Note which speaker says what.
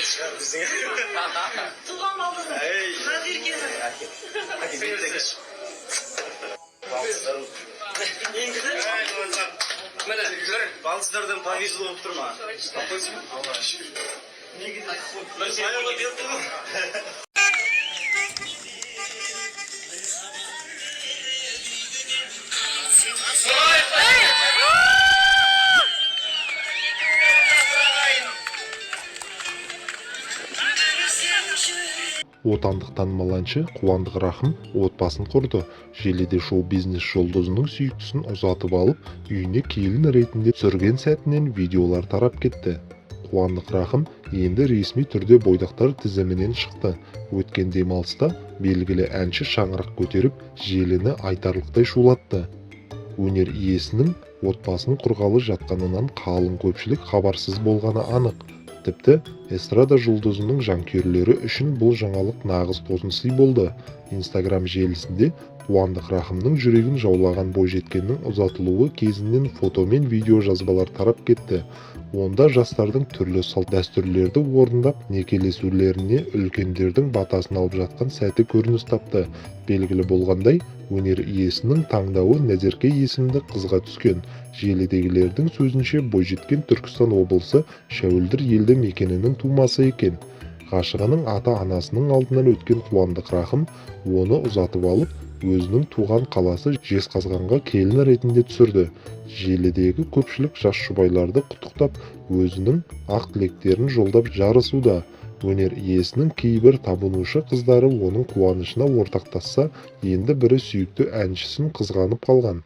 Speaker 1: Шығар біздің.
Speaker 2: Туған балдызым.
Speaker 1: Ей.
Speaker 2: Назеркенің.
Speaker 1: Әке, бетті әкеші. Балдыздарым.
Speaker 2: Міне,
Speaker 1: бір балдыздардан повезло болып тұр ма? Аллаға шүкір. Бір беріп тұр ғой.
Speaker 3: Отандық танымал әнші Қуандық Рахым отбасын құрды. Желіде шоу-бизнес жұлдызының сүйіктісін ұзатып алып, үйіне келін ретінде түсірген сәтінен видеолар тарап кетті. Қуандық Рахым енді ресми түрде бойдақтар тізімінен шықты. Өткен демалыста белгілі әнші шаңырақ көтеріп, желіні айтарлықтай шулатты. Өнер иесінің отбасын құрғалы жатқанынан қалың көпшілік хабарсыз болғаны анық. Тіпті эстрада жұлдызының жанкүйерлері үшін бұл жаңалық нағыз тосын сый болды. Инстаграм желісінде Қуандық Рахымның жүрегін жаулаған бойжеткеннің ұзатылуы кезінен фото мен видео жазбалар тарап кетті. Онда жастардың түрлі салт-дәстүрлерді орындап, некелесулеріне үлкендердің батасын алып жатқан сәті көрініс тапты. Белгілі болғандай, өнер иесінің таңдауы Назерке есімді қызға түскен. Желідегілердің сөзінше, бойжеткен Түркістан облысы Шәуілдір елді мекенінің тумасы екен. Ғашығының ата-анасының алдынан өткен Қуандық Рахым оны ұзатып алып, өзінің туған қаласы Жезқазғанға келін ретінде түсірді. Желідегі көпшілік жас жұбайларды құттықтап, өзінің ақ тілектерін жолдап жарысуда. Өнер иесінің кейбір табынушы қыздары оның қуанышына ортақтасса, енді бірі сүйікті әншісін қызғанып қалған.